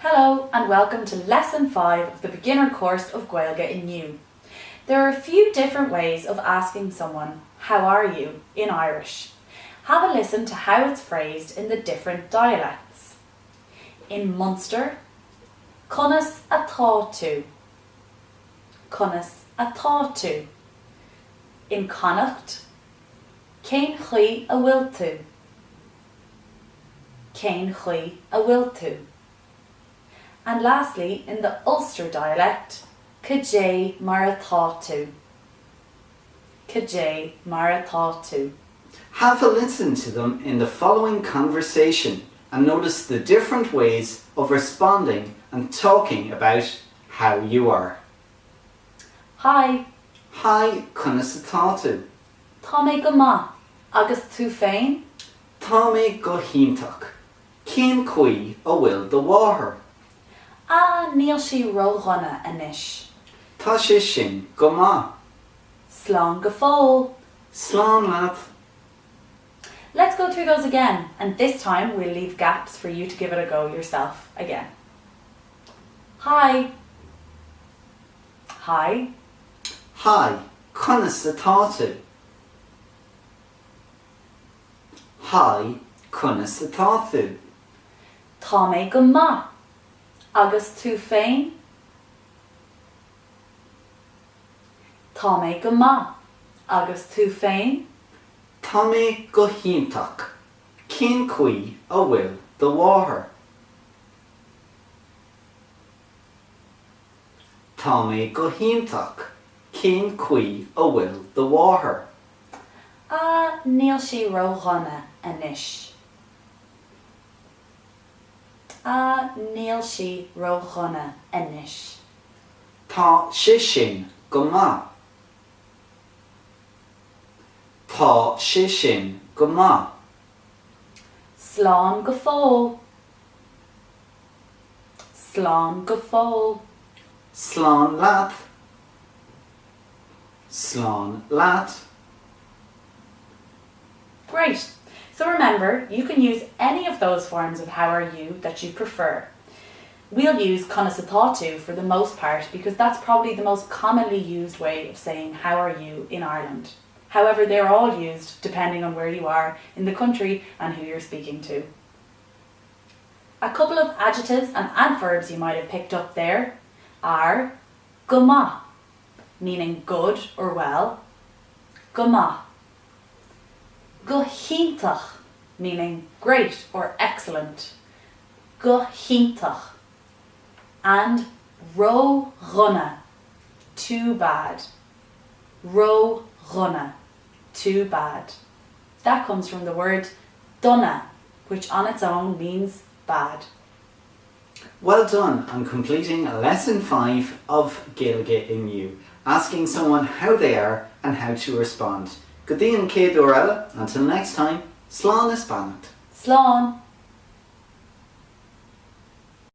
Hello and welcome to lesson 5 of the beginner course of Gaeilge Inniu. There are a few different ways of asking someone, how are you, in Irish. Have a listen to how it's phrased in the different dialects. In Munster, Conas atá tú? Conas atá tú? In Connacht, Cén chaoi a bhfuil tú? Cén chaoi a bhfuil tú? And lastly, in the Ulster dialect, Cad é mar atá tú? Cad é mar atá tú? Have a listen to them in the following conversation and notice the different ways of responding and talking about how you are. Hi. Hi, conas atá tú? Tá mé go maith, agus tú féin? Tá mé go hiontach. Cén chaoi a bhfuil do mháthair? Ah, níl sí ródhona anois. Tá sé sin go maith. Slán go fóill! Slán leat! Let's go through those again, and this time we'll leave gaps for you to give it a go yourself again. Hi. Hi. Hi, conas atá tú? Hi, conas atá tú? Tá mé go maith. Agus tú féin? Tá mé go maith. Agus tú féin? Tá mé go hiontach. Cén chaoi a bhfuil do mháthair? Tá mé go hiontach. Cén chaoi a bhfuil do mháthair? Ah, níl sí ródhona anois. Ah, níl sí ródhona anois. Tá sé sin go maith. Tá sé sin go maith. Slán go fóill. Slán go fóill. Slán leat. Slán leat. Great! So remember, you can use any of those forms of how are you that you prefer. We'll use conas atá tú for the most part because that's probably the most commonly used way of saying how are you in Ireland. However, they're all used depending on where you are in the country and who you're speaking to. A couple of adjectives and adverbs you might have picked up there are go maith, meaning good or well, go maith. Go hiontach, meaning great or excellent, go hiontach. And ródhona, too bad. Ródhona, too bad. That comes from the word dona, which on its own means bad. Well done on completing lesson 5 of Gaeilge Inniu, asking someone how they are and how to respond. Go dtí an chéad uair eile, until next time, slán is beannacht. Slán!